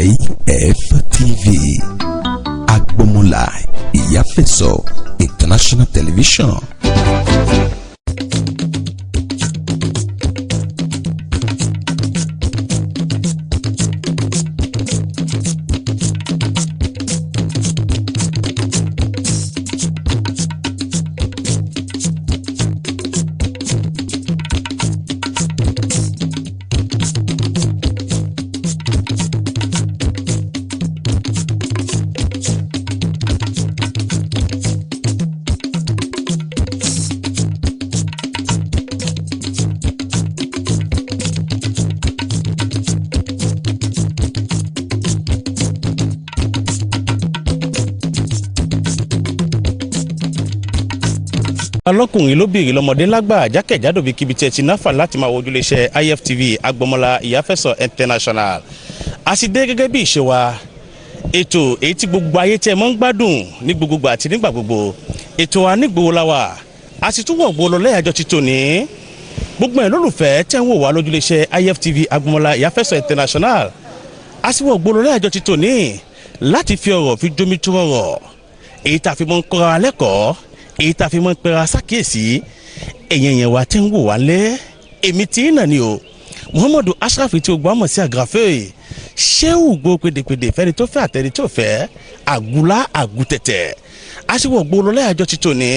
IFTV Agbọ́mọlá Ìyáfẹ̀sọ International Television. Ọlọ́kùnrin lóbìnrin lọ́mọdé lágbà jákèjádò bí kíbi tí ẹ ti náfà láti máa wojú iléeṣẹ́ IFTV Agbọ́mọlá Ìyáfẹ̀sọ International. A sì dé gẹ́gẹ́ bí ìṣe wa, ètò èyí tí gbogbo ayé tí ẹ mọ́ ń gbádùn ní gbogbogbò àti nígbà gbogbo. Ètò wa nígboro la wà, a sì tún wọ̀ gbòòlò lẹ́yàjọ́ ti tòní. Gbogbo ẹ̀ lólùfẹ́ tẹ́ ń wò wá lójú iléeṣẹ́ IFTV Agbọ́mọlá Ìyáfẹ̀sọ International. A sì wọ̀ gbòòlò lẹ́yàjọ́ ti tòní láti fi ọ̀rọ̀ fi jómi tó rọrọ̀, èyí tá a fi mọ́ ń kọ́ra lẹ́kọ̀ọ́, èyí tá a fi mọ́ ń pera sákèsí. Ẹ̀yìn ẹ̀yìn wa tẹ́ ń wò wá lé, èmi tí ń nà ni o, Muhammadu Ashraf tí o gbọ́ mọ̀ sí àgàfẹ́ ṣéwù gbó pédépédé fẹ́ni tó fẹ́ àtẹni tó fẹ́ àgùlá àgùtẹ̀tẹ̀. Aṣíwọ̀ gbòòrò lẹ́yàjọ́ ti tòní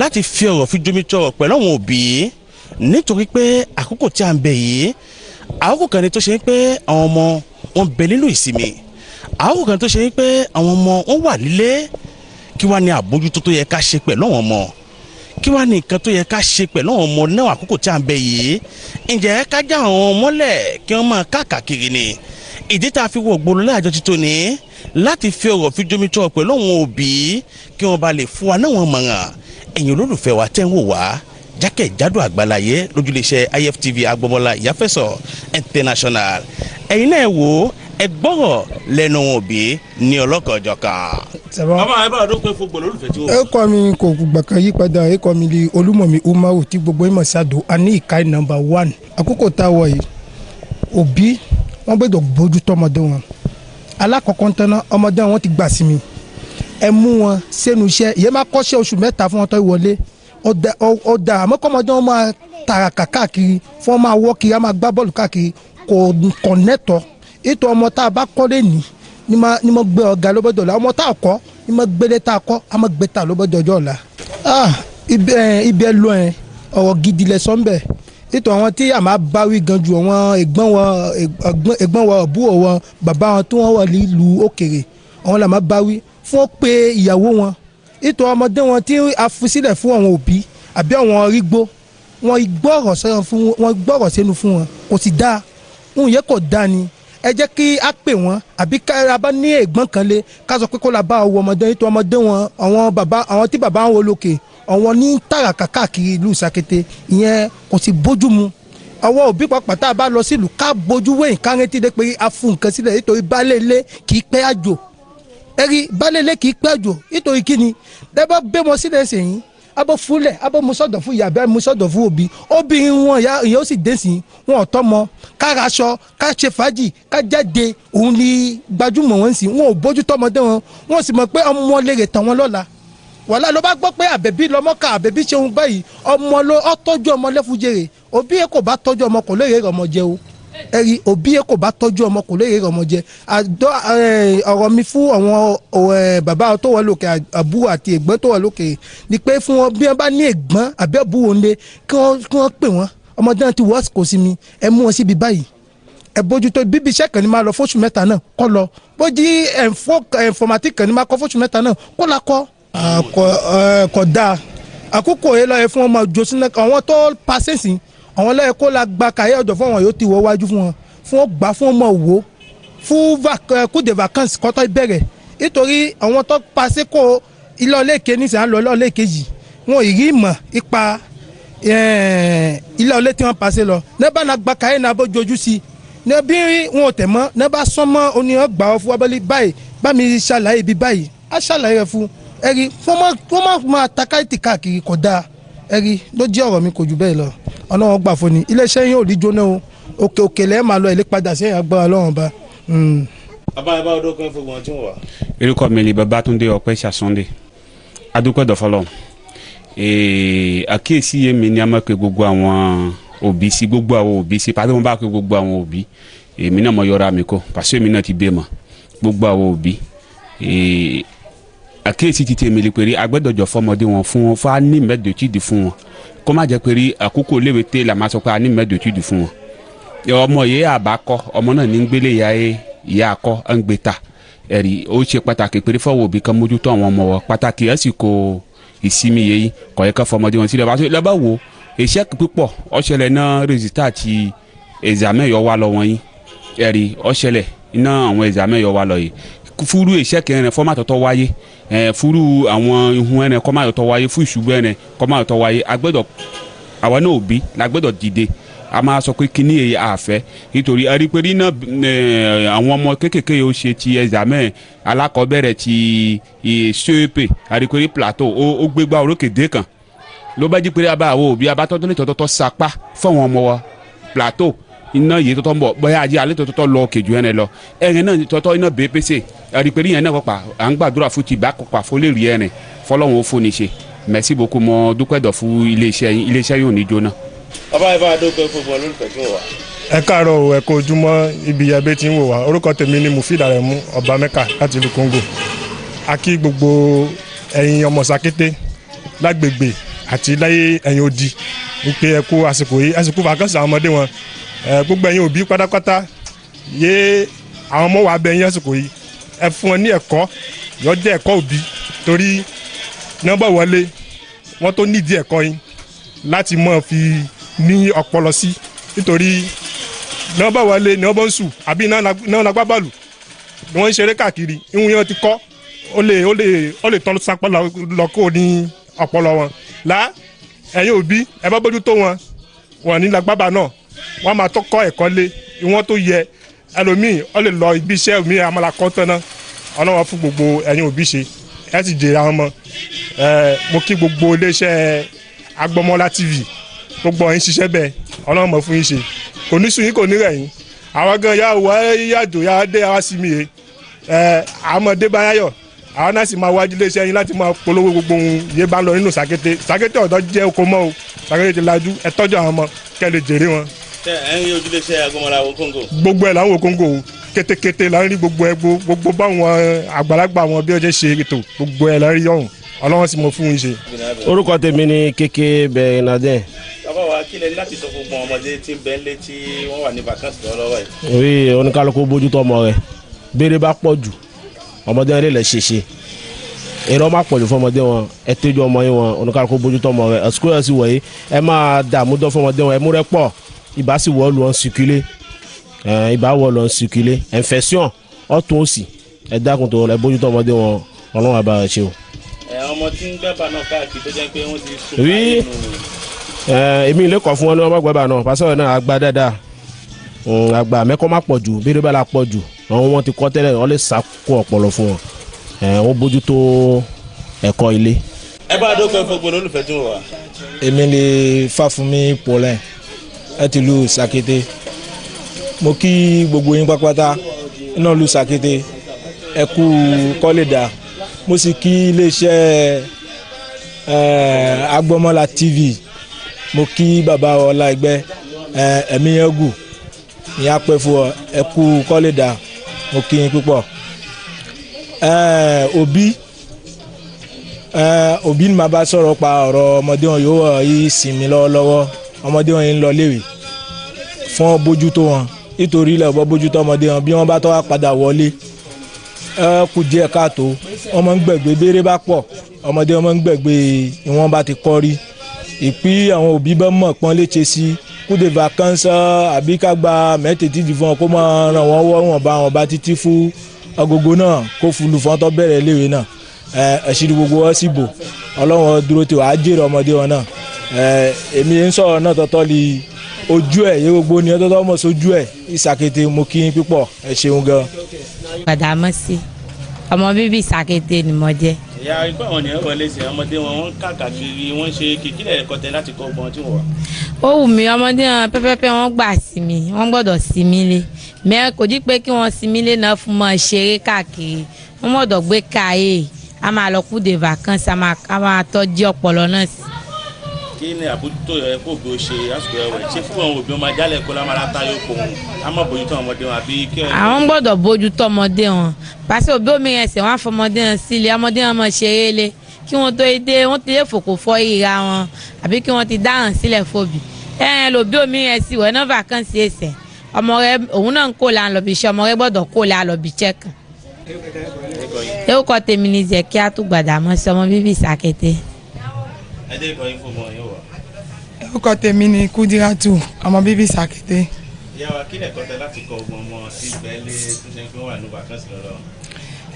láti fi ọ̀rọ̀ fi jomi tọrọ pẹ̀lú àwọn òbí, nítorí pé àkókò tí a ń bẹ yìí, àkókò kan ni tó ṣe ń pé àwọn ọmọ wọn bẹ nínú ìsinmi, àkókò kan tó ṣe ń pé àwọn ọmọ wọn wà nílé. Kí wá ní àbójútó tó yẹ ká ṣe pẹ̀lú àwọn ọmọ? Kí wá ní nǹkan tó yẹ ká ṣe pẹ̀lú àwọn ọmọ náà àkókò tí à ń bẹ yìí? Ǹjẹ́ ká já àwọn mọ́lẹ̀ kí wọ́n máa káàkiri ni? Ìdí tá a fi wọ gbòòrò láàjọ ti tòní láti fi ọ̀rọ̀ fi jomi tọrọ pẹ̀lú àwọn òbí kí wọ́n bá lè fún wa náà mọ̀ràn. Ẹ̀yin olólùfẹ́ wa tẹ́ ń wò wá jákèjádò àgbáláyé lójúléeṣẹ́ IFTV Agbọ́mọlá Ìyáfẹ̀sọ International, ẹ̀yin náà wò ẹ gbọ́rọ̀ lẹ́nu wọn òbí ní ọlọ́kan-ò-jọ̀kan. Bàbá ẹ bá ọdún pé fún gbòòrò olùfẹ́ tí ó. Ẹ kọ́ mi kò gbà kan yí padà. Ẹ kọ́ mi ní Olúmọ̀mí Umaru tí gbogbo ìmọ̀ sádò a ní ìka nọ́mbà 1. Àkókò tá a wọ̀ yìí, òbí wọ́n gbọ́dọ̀ bójú tó ọmọdé wọn. Alákọ̀ọ́kọ́ tán, ọmọdé wọn ti gbà sí mi, ẹ mú wọn sẹ́nu iṣẹ́. Ìyẹn máa kọ́ṣẹ́ oṣù 3 fún wọn tó wọlé. Ọ̀dà àmọ́ kọ́mọdé wọn máa tàràkà káàkiri, fún wọn máa wọ́ kiri, á máa gbá bọ́ọ̀lù káàkiri, kò kọ̀nẹ́tọ̀. Ètò ọmọ tá a bá kọ́ lé ní ni mo gbé ọ̀gá lọ́bọ̀dọ̀ la. Ọmọ tá a kọ́ ni mo gbélé tá a kọ́, a mo gbé ta lọ́bọ̀dọ̀ ọjọ́ ọ̀la. Ibẹ̀ lọ ẹ̀ ọ̀rọ̀ gidi lẹ sọ́nbẹ̀. Ètò àwọn tí a máa bá wí gan ju àwọn ẹ̀gbọ́n wọn àbúrò wọn bàbá wọn tí wọ́n wà nílùú òkèrè, àwọn là máa bá wí fún ó pé ìyàwó wọn. Ètò ọmọdé wọn tí a fi sílẹ̀ fún àwọn òbí àbí àwọn rígbó, wọn gbọ́rọ̀ sẹ́nu fún wọn, kò sì dáa. Òun yẹ kò dáa ni. Ẹ jẹ́ kí a pè wọ́n àbí ká bá ní ẹ̀gbọ́n kan lé ká sọ pé kó la bá ọwọ́ ọmọdé. Nítorí ọmọdé wọn, àwọn bàbá, àwọn tí bàbá wọn lókè, àwọn ní tàràkà káàkiri ìlú Sàkété, ìyẹn kò sì bójú mu. Ọwọ́ òbí pàápàá tá a bá lọ sílùú ká bójú wẹ̀yìn ká rántí dé pé a fún nǹkan sílẹ̀, nítorí baálé ilé kì í pẹ́ àjò. Ẹ̀rí baálé ilé kì í pẹ́ àjò, nítorí kí ni dẹ́bọ́ bẹ́ wọn sílẹ̀ sẹ́yìn, abọ́ fúnlẹ̀, abọ́ musọ́dọ̀ fún ìyá, abẹ́ musọ́dọ̀ fún òbí. Obìnrin wọn ìyá ó sì dé sí wọn ò tọ́mọ, ká raṣọ, ká ṣe fàájì, ká jáde, òun ni gbajúmọ̀ wọn sí. Wọn ò bójú tọ́mọdé wọn, wọn sì mọ̀ pé ọmọ lè tàn wọn lọ́la. Wàhálà ló bá gbọ́ pé àbẹ̀bí lọ́mọ́ka, àbẹ̀bí ṣeun báyìí, ọmọ ló ọ tọ́jú ọmọ lẹ́fújèrè. Òbí yẹn kò bá tọ́jú ọmọ kò lè rè ọmọ jẹ o. Ẹ̀rí òbí yẹn kò bá tọ́jú ọmọ kò lè rè ọmọ jẹ. Àdó ọ̀rọ̀ mi fún àwọn bàbá tó wà lókè, àbúrò àti ẹ̀gbọ́n tó wà lókè ni pé fún wọn, bí wọ́n bá ní ẹ̀gbọ́n àbí àbúrò ńlé, kí wọ́n pè wọ́n. Ọmọdé náà ti wọ́ kò sí mi, ẹ mú wọn síbi báyìí, ẹ bójútó. Bíbí iṣẹ́ kan ní máa lọ fóṣù 3 náà kọ́ lọ, bójú ẹ̀ǹfọ̀mátì kan ní máa kọ́ fóṣù 3 náà kó la kọ́. Kò dáa. Àkókò yẹn lọ́yẹ fún ọmọ josina, àwọn tó pàṣẹsìn, àwọn lọ́yẹ kó la gba kàyé ọ̀dọ̀ fún àwọn yóò ti wọ́ wájú fún wọn, fún wọn gbà fún ọmọ wò fún coup de vacances kọ́tọ́ bẹ̀rẹ̀. Nítorí àwọn tó pàṣẹ kó ilé ọlẹ́kẹ̀ nísìnyí á lọ ilé ọlẹ́kẹ̀ yìí, wọn ì rí ìmọ̀ ipa ilé ọlẹ́ tí wọ́n pàṣẹ lọ. Níbà náà gba kàyé náà bó jojú sí ní bí wọn ò tẹ̀ mọ́, níbà sọ́mọ́ oníyàn gbà ọ fún abẹ́lé báyìí, bá mi ṣàlàyé ibi báyìí, á ṣàlàyé rẹ fún ẹ̀rí. Fún máa takáìtì káàkiri kò dáa. Ẹ̀rí ló jẹ́ ọ̀rọ̀ mi, kò jù bẹ́ẹ̀ lọ. Ọlọ́run gbà fún ni. Iléeṣẹ́ yín ò ní jóná o. Òkè òkè lẹ́ẹ̀ máa lọ, ẹ̀ lè padà sí ẹ̀yà agbára Ọlọ́run ba. Bàbá ẹ bá ọdún kan fún wọn tí wọn wà. Orúkọ mi ni Babátúndé Ọpẹ́ Ṣàsúndé, adúpẹ́ dọ̀fọlọ́. Àkíyèsí yé mi ni a máa pe gbogbo àwọn òbí sí, gbogbo àwọn òbí sí pàtó wọn bá pe gbogbo àwọn òbí, èmi náà mo yọra mi kọ pàṣẹ èmi náà ti bẹ́ẹ̀ mọ̀ gbogbo àwọn òbí. Àkíyèsí ti tèmi lè pèrè agbẹ́dọ̀jọ̀ fọmọdé wọn fún wọn fún a ní mẹ́dọ̀tìdì fún wọn, kó má jẹ́ pèrè àkókò léwe tẹ́ la máa sọ pé a ní mẹ́dọ̀tìdì fún wọn. Ọmọ yìí àbá kọ ọmọ náà ní gbélé ìyá yẹ ìyá akọ ń gbé ta ẹ̀rí. Ó ṣe pàtàkì pèrè fọwọ́ òbí kan mójútó àwọn ọmọ wọn, pàtàkì ẹ̀ sì kò ìsinmi yìí kọ̀ yẹ ká fọmọdé wọn sílẹ̀. Wàá lọ́ba wo iṣẹ́ pípọ̀ ọ̀ṣẹlẹ̀ náà rẹ́sítà ti ẹ̀zàmẹ́ yọ wá lọ wọ́n yín ẹ̀rí ọ̀ṣẹlẹ̀ iná àwọn ẹ̀zàmẹ́ yọ wá lọ yìí fúrú iṣẹ́ kẹrin fọ́mà tọ́tọ́ wáyé fúrú àwọn ihun ẹ̀rẹ̀ kọ́mà tọ́tọ́ wáyé fún ìṣubú ẹ̀rẹ̀ kọ́mà tọ́tọ́ wáyé. Agbẹ́dọ̀ àwọn náà òbí la gbẹ́dọ̀ dìde, a máa sọ pé kíní èyí àfẹ́ nítorí arípérí náà àwọn ọmọ kéékèèké yóò ṣe ti ẹ̀zàmẹ́ alákọ̀ọ́bẹ̀rẹ̀ ti CEP arípérí plateau ó gbégbá orókè dé kan ló bá jí pé abá àwọn òbí abátọ́tọ́ ní tọ́tọ́tọ́ sapá fáwọn ọmọ wa plateau iná yìí tọ́tọ́ ń bọ̀ bóyá ajé alẹ́ tọ́tọ́ lọ kejì ẹ̀rẹ̀ lọ ẹ̀rẹ̀ náà tọ́tọ́ iná BPC arípérí yẹn náà kọ́pa à ń gbàdúrà fún ti bá kọ́pa fún lè rí ẹ̀rẹ̀ fọlọ́run ó fún ni ṣe. Merci beaucoup, mo dúpẹ́ dọ̀ fún iléeṣẹ́ yín, iléeṣẹ́ yóò ní jóná. Bàbá ẹ bá a dókè fún wọn lólùfẹ́ tí wọ́n wà. Ẹ káàárọ̀ o, ẹ kú ojúmọ́ ibi ìyàbẹ tí ń wò wá. Orúkọ tèmi ni Mufid Aremu Ọba Mẹ́kà láti ìlú Kóńgò. A kí gbogbo ẹ̀yin ọmọ Sàkété lágbègbè àti láyé ẹ̀yin odi wípé ẹ kú àsìkò yìí, àsìkò fàkànṣe àwọn ọmọdé wọn. Gbogbo ẹ̀yin òbí pátápátá yé àwọn ọmọ wa bẹ yín àsìkò yìí, ẹ fún wọn ní ẹ̀kọ́ yọ jẹ́ ẹ̀kọ́ òbí torí nọ́mbà wọlé wọn tó nídìí ẹ̀kọ́ yín láti mọ̀ fi ní ọpọlọ sí, nítorí nọ́mbà wọlé ní ọbọ̀ ń sùn àbí náà lágbá bàlù ni wọ́n ń ṣeré káàkiri, ìhun yẹn ti kọ́ ó lè tọ́ sápá lọ kó ní ọpọlọ wọn. Là ẹ̀yin òbí ẹ bá bójú tó wọn, wọn ní lágbábà náà wọ́n máa tọ́kọ́ ẹ̀kọ́ lé ìwọ́n tó yẹ ẹlòmíì ó lè lọ ibi iṣẹ́ mi àmàlà kọ́ tán náà. Ọlọ́wọ́ fún gbogbo ẹ̀yin òbí ṣe ẹ sì jèrè àwọn ọmọ. Mo kí gbogbo iléeṣẹ́ Agbọ́mọlá TV gbogbo ẹ̀yin ṣiṣẹ́ bẹ́ẹ̀, Ọlọ́run mọ̀ fún yín ṣe, kò ní sùn yín kò ní rẹ̀ yín. Àwọn gan yà wá yàjò yà dé àwa sí mi yé àmọ́ dé báyọ̀ àwọn náà sì máa wájú iléeṣẹ́ yín láti máa polówó gbogbo ohun yé bá ń lọ nínú Sàkété. Sàkété ọ̀dọ́ jẹ́ oko mọ́ o, Sàkété ti lajú, ẹ tọ́jú àwọn ọmọ kẹ́ lè jèrè wọn. Ṣé ẹ ń rí ojúléeṣẹ́ Agbọ́mọlá wo Kóńgò? Gbogbo ẹ̀ là ń wo Kóńgò o, kétékété là ń rí gbogbo ẹ gbogbo báwọn àgbàlagbà wọn bí ọjọ́ ṣe ètò gbogbo ẹ̀ là ń rí ọ̀hún, Ọlọ́run sì mọ fún yín ṣe. Orúkọ tèmi ni Kéké Bernardin. Bàbá wa kí lẹ ní láti sọ fún gbogbo ọmọdé tí ń bẹ ńlé tí wọ́n wà ní vacances lọ́wọ́ yìí? Orí oníkálukú bójútó ọmọ rẹ̀, béèrè bá pọ̀ jù ọmọdé wọn lè lè ṣèṣe, èrò má pọ̀ jù fún ọmọdé wọn, ẹ tẹ́jú ọmọ yín wọn, oníkálukú bójútó ọmọ rẹ̀ ẹ̀sùkú ẹ̀ sì wọ̀nyí ẹ máa dààmú dán fún ọmọdé wọn, ẹ múrẹ́ pọ̀ ibà sì wọ́ lu ọ̀n sikile, ibà wọ́ lu ọ̀n sikile infection ọ̀tún òsì, ẹ dákun tó ẹ bójútó ọmọdé wọn, Ọlọ́run àbá rẹ̀ ṣe o. Ẹ ọmọ tí ń gbẹ́bà náà káàkiri tó jẹ́ pé wọ́n ti sùn. Rí èmi ilé kọ̀ fún wọn ní wọ́n bá gbẹ́bà náà pásọ̀ náà àgbà dáadáa àgbà mẹ́kọ́ má pọ̀ jù bí bá la pọ̀ jù àwọn wọn ti kọ́ tẹ́lẹ̀ wọ́n lè sàkó ọpọlọ fún wọn, wọ́n bójútó ẹ̀kọ́ ilé. Ẹ bá a dókè fún gbogbo olólùfẹ́ tí wọ́n wà. Èmi ni Fáfúnmi Paulin láti ìlú Sàkété. Mo kí gbogbo yín pátápátá iná ìlú Sàkété, ẹ kú kọ́lẹ̀dà. Mo sì kí iléeṣẹ́ Agbọ́mọlá TV, mo kí bàbá ọlá ẹgbẹ́ ẹ̀mí yẹn gùn ìyá pẹ́ fún ọ, ẹ kú kọ́lẹ̀dà, mo kí yín púpọ̀. Òbí òbí ni màá bá sọ̀rọ̀ pa ọ̀rọ̀ ọmọdé wọn yóò wọ̀ yìí sinmi lọ́wọ́lọ́wọ́, ọmọdé wọn yìí ń lọ léwe fún ọ bójútó wọn, nítorí ilẹ̀ ọ̀bọ bójútó ọmọdé wọn bí wọ́n bá tọ́ wá padà wọlé ẹ kù díẹ̀ káàtó, wọ́n máa ń gbẹ̀gbé béèrè bá pọ̀ ọmọdé wọn máa ń gbẹ̀gbé ìwọ̀n bá ti kọ́ rí ìpí àwọn òbí bá mọ̀ pọ́n léṣe sí kúdè vacances àbí ká gba mẹ́tẹ̀ẹ̀tì dì fún wọn kó máa ràn wọ́n wọ́ wọn bá wọn bá títí fún agogo náà kó fulu fún wọn tó bẹ̀rẹ̀ léwe náà ẹ̀ṣin gbogbo wọn sì bò Ọlọ́run dúró tí wàá jèrè ọmọdé wọn náà. Èmi ń sọ̀rọ̀ náà tọ́tọ́ li ojú ẹ̀ yé gbogbo ni ọtọ́tọ́ mọ̀ sójú ẹ̀ Ìsàkété, mo kí yín púpọ̀, ẹ ṣeun gan. Gbàdámọ́sí ọmọ bíbí Ìsàkété ni mo jẹ́. Ìyá ikú àwọn ènìyàn wọlé sí ọmọdé wọn wọ́n káàkiri wọ́n ṣe kìkìlẹ̀ ẹ̀kọ́ tẹ láti kọ́ ọgbọ́n tí wọ́n wà. Ó wù mí ọmọdé wọn pẹ́pẹ́pẹ́ wọ́n gbà sí mi, wọ́n gbọ́dọ̀ sí mi lé. Mẹ́ kò dí pé kí wọ́n sí mi lé náà fún mọ́ ṣeré káàkiri. Wọ́n gbọ́dọ̀ gbé káyé, a máa lọ kú de vacances, a máa tọ́jú ọpọlọ náà sí. Kí ni àbójútó yẹ kó bí o ṣe lásìkò ẹwẹ ṣé fún àwọn òbí ọmọ ajálẹ̀ kó lámàlá táyọ̀ kò hùn á má bójútó ọmọdé wọn àbí kí. Àwọn gbọ́dọ̀ bójútó ọmọdé wọn pàṣẹ òbí omi ẹsẹ̀ wọn á fọmọdé wọn sílé ọmọdé wọn máa ṣeré lé kí wọ́n tó dé wọ́n ti lè fòkò fọ́ ìra wọn àbí kí wọ́n ti dáhùn sílẹ̀ fòbí. Ẹ lòbí omi ẹsẹ̀ wẹ̀ náà vacances ẹsẹ̀ ọmọ rẹ òun náà ń kó la lọ bí iṣẹ́ ọmọ rẹ gbọ́dọ̀ kó la lọ bí iṣẹ́ kan. Orúkọ tèmi ni Zekiatu Gbàdámọ́sí ọmọ bíbí Sàkété. Orúkọ tèmi ni Kúdírátù ọmọ bíbí Sàkété. Ìyá wa kí lẹ̀kọ́ tẹ láti kọ́ ọgbọ́n ọmọ sí ìgbẹ́lé tó ṣe pé wọ́n wà ní vacances lọ́dọ̀?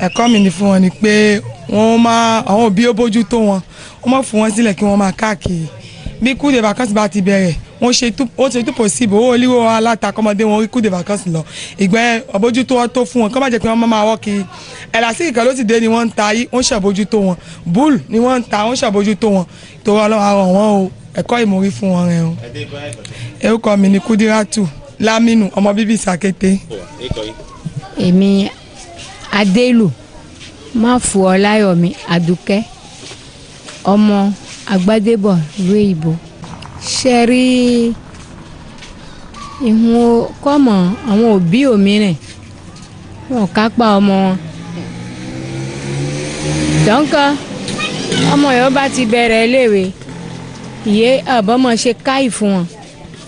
Ẹ̀kọ́ mi ni fún wọn ni pé wọ́n máa àwọn òbí ó bójú tó wọn, wọ́n má fún wọn sílẹ̀ kí wọ́n máa káàkiri. Bí coup de vacances bá ti bẹ̀rẹ̀, wọ́n ṣe tó possible owó olíwó alátakọ́mọdé wọn rí coup de vacances lọ. Ìgbẹ́ ọ̀bójútó wọn tó fún wọn kọ́ má jẹ́ pé wọ́n máa wọ́ kiri. Ẹ̀làsíkì kan ló ti dé ni wọ́n ń ta yí, wọ́n ṣàbójútó wọn. Búùlù ni wọ́n ń ta, wọ́n ṣàbójútó wọn. Torí Ọlọ́run á ràn wọ́n o, ẹ̀kọ́ ìmúrí fún wọn rẹ̀ o. Orúkọ mi ni Kúdírátù Lámínù ọmọ bíbí Sàkété. Èmi Adélù Máfùọláyọ̀mí Àdùkẹ́ ọmọ Agbádébọ̀ ìlú Èyìnbó. Ṣe rí ìhun kọ́mọ àwọn òbí òmíràn wọn kápá ọmọ wọn. Dọ́ńkọ́ ọmọ yóò bá ti bẹ̀rẹ̀ iléèwé ìyé àbọ̀mọ̀ ṣe káì fún wọn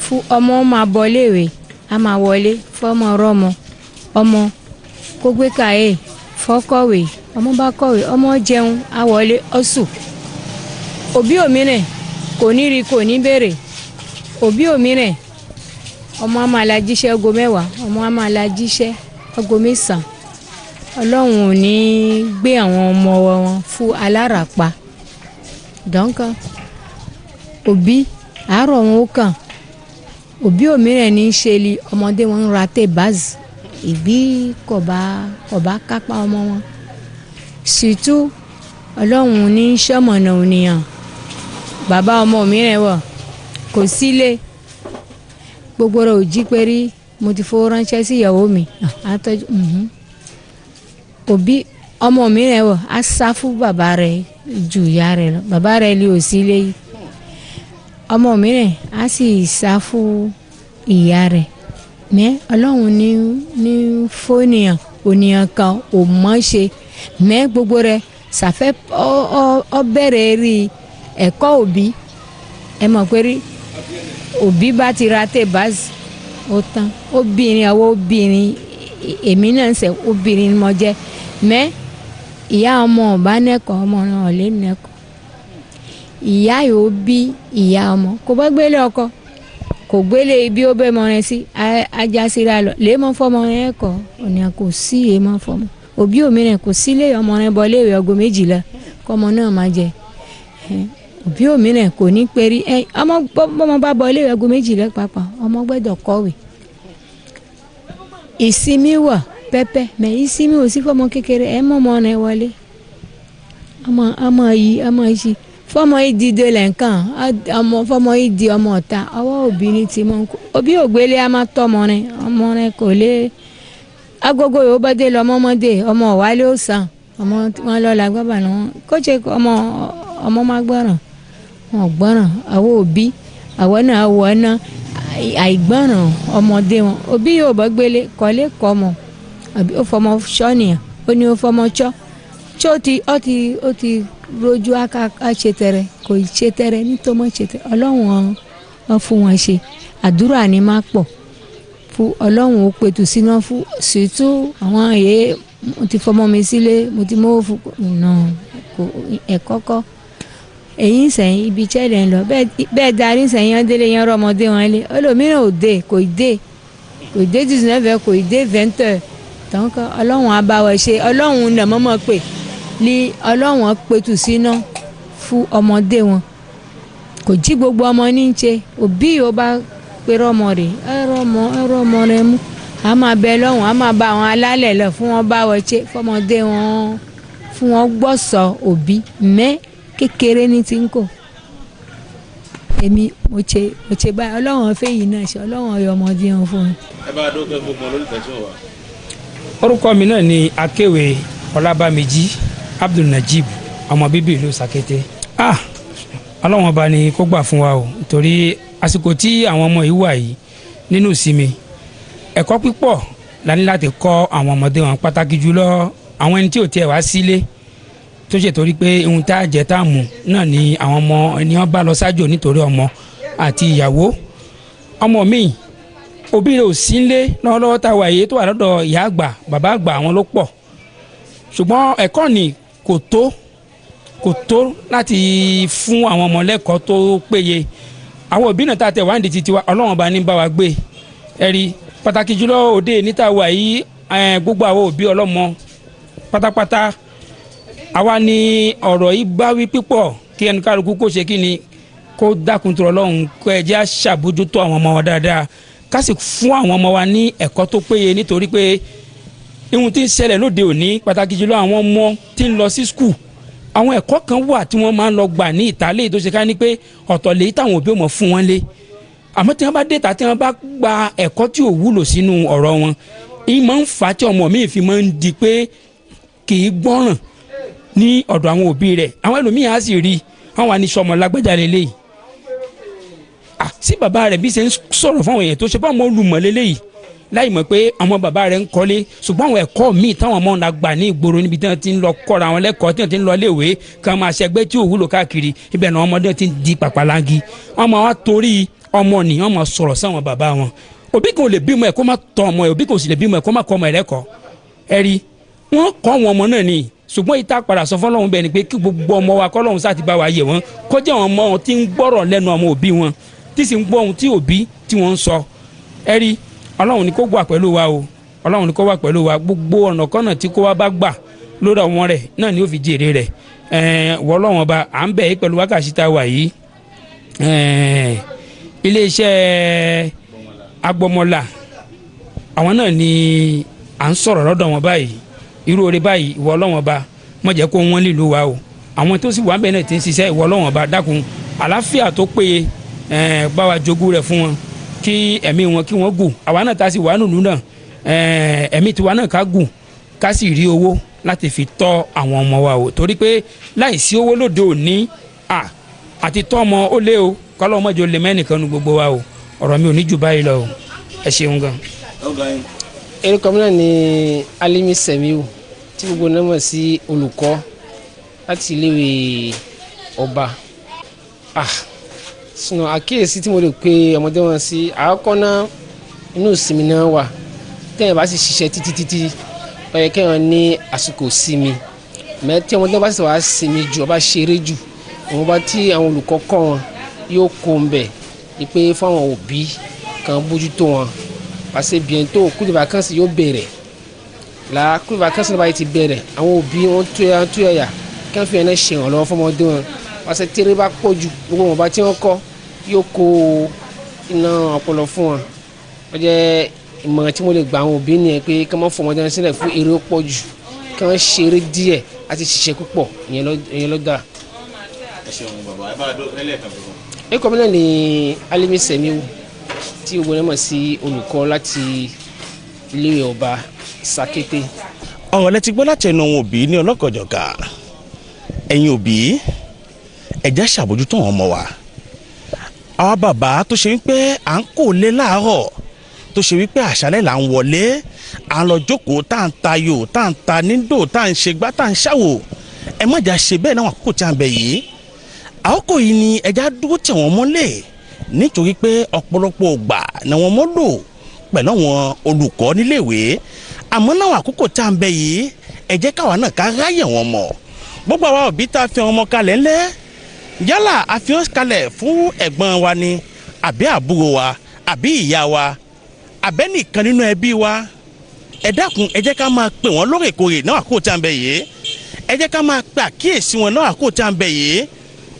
fún ọmọ máa bọ̀ iléèwé a máa wọlé fọmọ rọmọ ọmọ kó gbé káyé fọkọ̀wé ọmọ bá kọ̀wé ọmọ jẹun á wọlé ọ̀sùn. Òbí òmíràn kò ní rí kò ní béèrè. Òbí òmíràn ọmọ á máa la jíṣẹ́ aago 10, ọmọ á máa la jíṣẹ́ aago 9. Ọlọ́run ò ní gbé àwọn ọmọ wọn fún aláràpá. Dọ́ńkọ́ òbí àárọ̀ wọn ó kàn. Òbí òmíràn ní í ṣe li ọmọdé wọn ń ra tè báàzì ìbí kò bá kápá ọmọ wọn. Sìtú Ọlọ́run ní í ṣọ̀mọ̀nà ònìyàn. Bàbá ọmọ mìíràn wọ̀ kò sílé gbogbo rẹ̀ ò jí pé rí mo ti fowó ránṣẹ́ sí ìyàwó mi àtọ́jú. Òbí ọmọ mìíràn wọ̀ á sá fún bàbá rẹ̀ ju ìyá rẹ̀ lọ, bàbá rẹ̀ lè ò sílé yìí. Ọmọ mìíràn á sì sá fún ìyá rẹ̀. Mẹ́ Ọlọ́run ní fóònìyàn ònìyàn kan ò mọ̀ ṣe mẹ́ gbogbo rẹ̀ ṣàfẹ́ ọ bẹ̀rẹ̀ rí ẹ̀kọ́ òbí. Ẹ mọ̀ pé rí òbí bá ti ra tè báàsì ó tán. Obìnrin àwọn obìnrin èmi náà ń sẹ́ obìnrin ni mo jẹ́ mẹ́ ìyá ọmọ ọba nẹ́kọ̀ọ́ ọmọ náà lè nẹ́kọ̀ọ́. Ìyá yóò bí ìyá ọmọ kò bá gbélé ọkọ kò gbélé ibi ó bẹ́ mọ rẹ sí ajá síra lọ lè mọ fọmọ rẹ kọ òní kò sí èèmọ fọmọ. Òbí òmíràn kò sílé ọmọ rẹ bọ léèwé aago 12 kọ́mọ náà máa jẹ. Òbí òmíràn kò ní perí ọmọ bọ́mọ bá bọ léèwé aago 12 pàápàá ọmọ gbẹ́dọ̀ kọ̀wé. Ìsinmi wà pẹ́pẹ́ mẹ́ ìsinmi ò sí fọmọ kékeré ẹ mọ́ ọmọ rẹ wọlé ọmọ yìí ọmọ yìí fọmọ yìí di délẹ̀ nǹkan ọmọ fọmọ yìí di ọmọ ọ̀ta ọwọ́ òbí ni ti mọ́ òbí ògbélé a máa tọ́ ọmọ rẹ ọmọ rẹ kò lé agogo yóò bá dé lọ ọmọdé ọmọ wálé ó sàn ọmọ wọn lọ la gbọ́bà náà kó ṣe ọmọ ọmọ má gbọ́ràn wọn gbọ́ràn àwọn òbí àwọn náà wọ náà àìgbọ́ràn ọmọdé wọn òbí yóò bá gbélé kọ́lé kọ́ ọmọ àbí ó fọmọ ṣọ́ nìyẹn ó ní ó fọmọ ṣọ́ tí ó ti rojú aka ṣe tẹrẹ kò ṣe tẹrẹ nítorí ṣe tẹrẹ Ọlọ́run ọ fún wọn ṣe àdúrà ni má pọ̀ fún Ọlọ́run ó pẹ̀tù síná fún ṣètò àwọn èyí mo ti fọmọ mi sílé mo ti mówó fún nà kò ẹ̀kọ́ kọ́ èyí sẹ́yìn ibi iṣẹ́ rẹ̀ ń lọ bẹ́ẹ̀ darí sẹ́yìn ọdẹ́lẹ̀ yẹn rọmọdé wọn lé olómìnira ò dé kò dé kò dé 19h kò dé 20h donc Ọlọ́run á bá wa ṣe Ọlọ́run nà mọ́mọ́ pé ní Ọlọ́run pẹ̀tù síná fún ọmọdé wọn kò jí gbogbo ọmọ ní í ṣe òbí yóò bá pèrè ọmọ rẹ̀ ẹ̀rọ ọmọ rẹ̀ mú a máa bẹ lọ́hùn a máa bá àwọn alálẹ̀ lọ fún wọn bá wọn ṣe fọmọdé wọn Fún wọn gbọ́ sọ òbí mẹ́ kékeré ní ti ń kò. Èmi mo ṣe báyìí Ọlọ́run fẹ́ yìí náà ṣe Ọlọ́run ọyọ ọmọdé wọn fún mi. Ẹ bá a dókè gbogbo olólùfẹ́ tí wọ́n wà. Orúkọ mi náà ni Akéwé Ọlábàmíjì Abdul Najib, ọmọ bíbí ìlú Sàkété. Ọlọ́run ọba ni kó gbà fún wa o, torí àsìkò tí àwọn ọmọ yìí wà yìí nínú ìsinmi, ẹ̀kọ́ pípọ̀ la ní láti kọ́ àwọn ọmọdé wọn, pàtàkì jùlọ àwọn ẹni tí ò tiẹ̀ wá sílé tó ṣe torí pé ohun tá a jẹ tá a mú náà ni àwọn ọmọ ni wọ́n bá lọ sájò nítorí ọmọ àti ìyàwó. Ọmọ mi òbí rẹ̀ ò sí nílé lọ́wọ́lọ́wọ́ tá a wà yìí, tó wà lọ́dọ̀ ìyá àgbà bàbá àgbà àwọn ló pọ̀, ṣùgbọ́n ẹ̀kọ́ ni kò tó láti fún àwọn ọmọ lẹ́kọ̀ọ́ tó péye. Àwọn òbí náà tá a tẹ̀ wá ní títí wa Ọlọ́run bá ní bá wa gbé ẹ̀rí, pàtàkì jùlọ òde níta wà yìí, gbogbo àwọn òbí ọlọ́mọ pátápátá àwa ni ọ̀rọ̀ yìí bá wí pípọ̀ kí ẹnu kálukú kó ṣe kí ni kó dákun tó Ọlọ́run, kó ẹ jẹ́ á ṣàbójútó àwọn ọmọ wa dáadáa, ká sì fún àwọn ọmọ wa ní ẹ̀kọ́ tó péye, nítorí pé ihun tí ń ṣẹlẹ̀ lóde òní, pàtàkì jùlọ àwọn ọmọ tí ń lọ sí skul, àwọn ẹ̀kọ́ kan wà tí wọ́n máa ń lọ gbà ní ìta léyìí tó ṣe ká ní pé ọ̀tọ̀ lèyí táwọn òbí ò mọ̀ fún wọn lé, àmọ́ tí wọ́n bá déta tí wọ́n bá gba ẹ̀kọ́ tí ò wúlò sínú ọ̀rọ̀ wọn, ìyí máa ń fà á tí ọmọ mi fi máa ń di pé kì í gbọ́ràn ní ọ̀dọ̀ àwọn òbí rẹ̀. Àwọn ẹlòmíì á sì rí àwọn àníṣọmọ lágbájá lélẹ́yìí, sí bàbá rẹ̀ bí ṣe ń sọ̀rọ̀ fún àwọn èèyàn tó ṣe fún àwọn olùmọ̀ lélẹ́yìí, láì mọ̀ pé àwọn bàbá rẹ̀ ń kọ́lé, ṣùgbọ́n àwọn ẹ̀kọ́ míì táwọn ọmọ náà gbà ní ìgboro níbi tí wọ́n ti ń lọ kọ́ra àwọn lẹ́kọ̀ọ́, tí wọ́n ti ń lọ léèwé kí wọ́n máa ṣẹgbẹ́ tí ò wúlò káàkiri, ibẹ̀ náà ọmọdé ti ń di pàpàlangi. Wọ́n máa wá torí ọmọ nì, wọ́n máa sọ̀rọ̀ sáwọn bàbá wọn. Òbí kan ò lè bímọ ẹ̀ kó má tọ́ ọmọ ẹ̀, òbí kan ò sì lè bímọ ẹ̀ kó má kọ́ ọmọ ẹ̀ lẹ́kọ̀ọ́. Ẹ rí wọ́n kọ́ àwọn ọmọ náà ni, ṣùgbọ́n ìta padà sọ fọlọ́run bẹ́ẹ̀ ni pé kí gbogbo ọmọ wa kọ́lọ́run sáà ti bá wa yẹ̀ wọ́n, kó jẹ́ àwọn ọmọ tí ń gbọ́rọ̀ lẹ́nu àwọn òbí wọn, tí sì ń gbọ́ ohun tí òbí tí wọ́n ń sọ. Ẹ rí Ọlọ́run ni kó wà pẹ̀lú wa o, Ọlọ́run ni kó wà pẹ̀lú wa. Gbogbo ọ̀nà kọ́nà tí kó wá bá gbà lórí ọmọ rẹ̀ náà ni ó fi jèrè rẹ̀. Wọ́ Ọlọ́run ọba à ń bẹ̀ yí pẹ̀lú wákàtí tá a wà yìí. Iléeṣẹ́ Agbọmọlà àwọn náà ni à ń sọ̀rọ̀ lọ́dọ̀ wọn báyìí. Irú oore báyìí ìwọ Ọlọ́run ọba má jẹ́ kó wọ́n nílùú wa o. Àwọn tó sì wà ń bẹ̀ náà ti ń ṣiṣẹ́, ìwọ Ọlọ́run ọba dákun àlàáfíà tó péye bá wa jogún rẹ̀ fún wọn, kí ẹ̀mí wọn kí wọ́n gùn. Àwa náà ta sì wà nùlù náà, ẹ̀mí tiwa náà ká gùn, ká sì rí owó láti fi tọ́ àwọn ọmọ wa o, torí pé láìsí owó lóde òní àti tọ́ ọmọ ó lé o, kọ́lọ́ ọmọdé ó lè mẹ́nìkan nu gbogbo wa o. Ọ̀rọ̀ mi ò ní jù báyìí lọ o, ẹ ṣeun gan. Orúkọ mi náà ni Alimi Semiu, tí gbogbo náà mọ̀ sí olùkọ́ láti iléèwé ọba. Sínú àkíyèsí tí mo lè pe ọmọdé wọn sí, àkọ́kọ́ náà inú ìsinmi náà wà. Tẹ́yìn bá sì ṣiṣẹ́ títí títí, ó yẹ kéèyàn ní àsìkò sinmi. Mẹ́ tí ọmọdé bá sì wá sinmi jù, ọba ṣeré jù, òun bá tí àwọn olùkọ́ kọ́ wọn yóò kó ń bẹ̀ ni pé fáwọn òbí kan bójútó wọn. Parce que bientôt cours de vacances yóò bẹ̀rẹ̀. La cours de vacances náà báyìí ti bẹ̀rẹ̀, àwọn òbí wọn túyàyà kí wọ́n fi ẹ̀ náà ṣèrànlọ́wọ́ fọmọdé wọn. Parce que tẹ́rẹ́ bá pọ̀ jù, gbogbo wọn bá tí wọ́n kọ́ yóò kó iná ọpọlọ fún wọn. Ó jẹ́ ìmọ̀ràn tí mo lè gba àwọn òbí nìyẹn pé kí wọ́n fọmọdé wọn sílẹ̀ fún eré pọ̀ jù, kí wọ́n ṣeré díẹ̀ àti ṣiṣẹ́ púpọ̀, ìyẹn ló dáa. Ẹ ṣeun bàbá, ẹ bá a dó ẹlẹ́ẹ̀kan fún mi. Orúkọ mi náà ni Alimi Semiu, tí gbogbo náà mọ̀ sí olùkọ́ láti iléèwé ọba Sàkété. Ọ̀rọ̀ lẹ ti gbọ́ láti ẹnu àwọn òbí ní ọlọ́kọ̀jọ̀ka. Ẹ̀yin òbí ẹ jẹ́ ṣàbójútó àwọn ọmọ wa. Àwa bàbá tó ṣe wípé à ń kò lé láàárọ̀, tó ṣe wípé àṣálẹ́ là ń wọlé, à ń lọ jókòó tá à ń tayò, tá à ń ta nídò, tá à ń ṣe gbá, tá à ń ṣàwò. Ẹ má jà ṣe bẹ́ẹ̀ náà àkókò tí à ń bẹ yìí. Àkókò yìí ni ẹ já dúró tẹ̀ wọ́n mọ́lẹ̀, nítorí pé ọ̀pọ̀lọpọ̀ ògbà ni wọ́n mọ́ lò pẹ̀lú àwọn olùkọ́ níléèwé. Àmọ́ náà àkókò tá à ń bẹ yìí, ẹ jẹ́ káwa náà ká ráyè wọn mọ̀. Gbogbo àwa òbí tá a fi ọmọ kalẹ̀ ńlẹ̀, yálà a fi wọn kalẹ̀ fún ẹ̀gbọ́n wa ni, àbí àbúrò wa, àbí ìyá wa, àbẹ́nìkan nínú ẹbí wa, ẹ dákun ẹ jẹ́ ká máa pè wọ́n lóòrèkóòrè náà àkókò tá à ń bẹ yìí. Ẹ jẹ́ ká máa pe àkíyèsí wọn náà àkókò tá à ń bẹ yìí,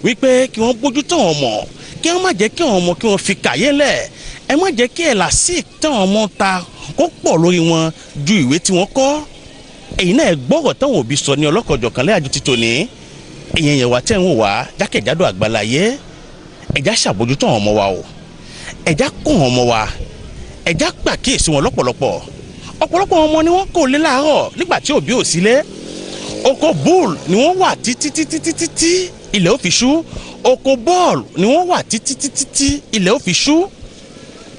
wípé kí wọ́n bójútó wọn mọ̀, kí wọ́n má jẹ́ kí àwọn ọmọ kí wọ́n fi kàyé lẹ̀. Ẹ má jẹ́ kí ẹ̀làsì táwọn ọmọ ta kó pọ̀ lórí wọn ju ìwé tí wọ́n kọ́. Èyí náà gbọ́rọ̀ táwọn òbí sọ ní ọlọ́kọ̀jọ̀kan lẹ́yàjú ti tòní. Èyàn yẹn wà tẹ́ ń wò wá jákèjádò àgbáláyé, ẹ̀já ṣàbójútó àwọn ọmọ wa o, ẹ̀já kọ́ àwọn ọmọ wa, ẹ̀já pàkíyèsí wọn lọ́pọ̀lọpọ̀. Ọ̀pọ̀lọpọ̀ ọmọ ni wọ́n kò lé láàárọ̀ nígbà tí òbí ò sílé. Oko bọ́ọ̀lù ni wọ́n wà títí títí títí tí ilẹ̀ ó fi ṣú. Oko bọ́ọ̀lù ni wọ́n wà títí títí tí ilẹ̀ ó fi ṣú.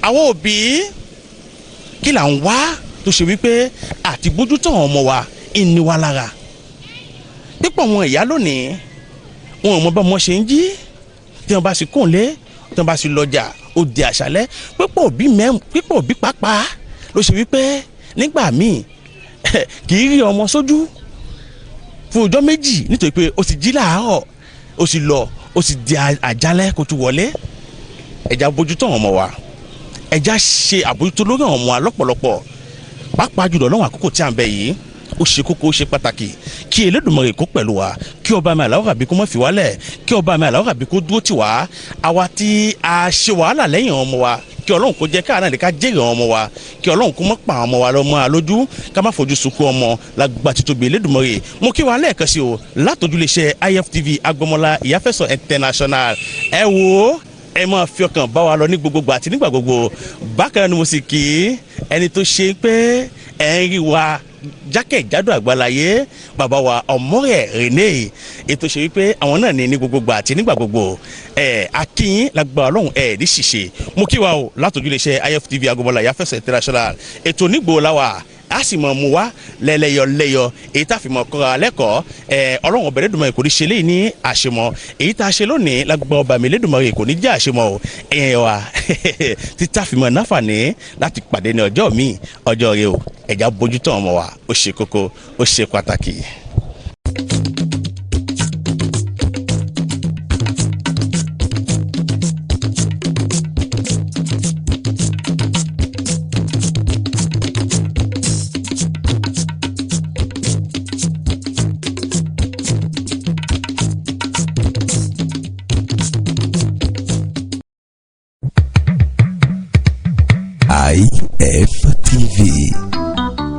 Àwọn òbí kí là ń wá tó ṣe wípé àti bójútó àwọn ọmọ wa ìní wa lára. Pípọ̀ wọn ìyá lónìí wọn ò mọ bá wọn ṣe ń jí, tí wọn bá sì kúnlé, tí wọn bá sì lọ́jà ó di àṣálẹ́. Pípọ̀ òbí pàápàá ló ṣe wípé nígbà míì kì í rí ọmọ sójú fún ọjọ́ méjì nítorí pé ó ti jí láàárọ̀, ó sì lọ, ó sì di àjálẹ́ kó tún wọlé. Ẹ̀já bójútó àwọn ọmọ wa, ẹ̀já ṣe àbójútó lórí àwọn ọmọ wa lọ́pọ̀lọpọ̀, pàápàá jùlọ lọ́wọ́ àkókò tí à ń bẹ yìí. Ó ṣe kókó, ó ṣe pàtàkì kí Elédùmarè kó pẹ̀lú wa, kí ọba mi Aláwọ̀ Àbí kó má fi wálẹ̀, kí ọba mi Aláwọ̀ Àbí kó dúró tì wá. Àwa tí a ṣe wàhálà lẹ́yìn ọmọ wa, kí Ọlọ́run kó jẹ́ káà náà lè ká jèrè ọmọ wa, kí Ọlọ́run kó má pa ọmọ wa lọ́mọ alójú, ká má fojú sunkún ọmọ lágbà títóbi Elédùmarè. Mo kí wa lẹ́ẹ̀kan sí o látọjú iléeṣẹ́ IFTV Agbọmọlá Ìyáfẹ́sọ̀ International. Ẹ wo, ẹ máa fi ọkàn bá wa lọ ní gbogbogbò àti nígbà gbogbo. Bákan náà ni mo sì kí ẹni tó ṣe pé ẹ ń rí wa jákèjádò àgbáláyé, bàbá wa Ọmọrẹ Rene, ètò ṣe wípé àwọn náà ní gbogbogbò àti nígbà gbogbo. Ẹ akínyín lágbára Ọlọ́run, ẹ ní ṣìṣe. Mo kí wa o látọjú iléeṣẹ́ IFTV Agbọmọlá Ìyáfẹ́sọ̀ International. Ètò onígbò la wà, a sì mọ̀ mú wa lẹ́lẹ́yọlẹ́yọ, èyí tá a fi mọ̀ kọ́ra lẹ́kọ̀ọ́. Ẹ Ọlọ́run ọba Elédùmarè kò ní ṣe léyìí ní àṣemọ́. Èyí tá a ṣe lónìí lágbára ọba mi Elédùmarè kò ní jẹ́ àṣemọ́ o. Ẹ̀yẹn wa títà fi mọ̀ náfààní láti pàdé ní ọjọ́ mi, ọjọ́ rẹ o. Ẹ̀já bójútó ọmọ wa, ó ṣe kókó, ó ṣe pàtàkì. IFTV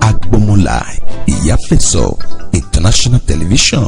Agbọmọlá Ìyáfẹ́sọ̀ International Television.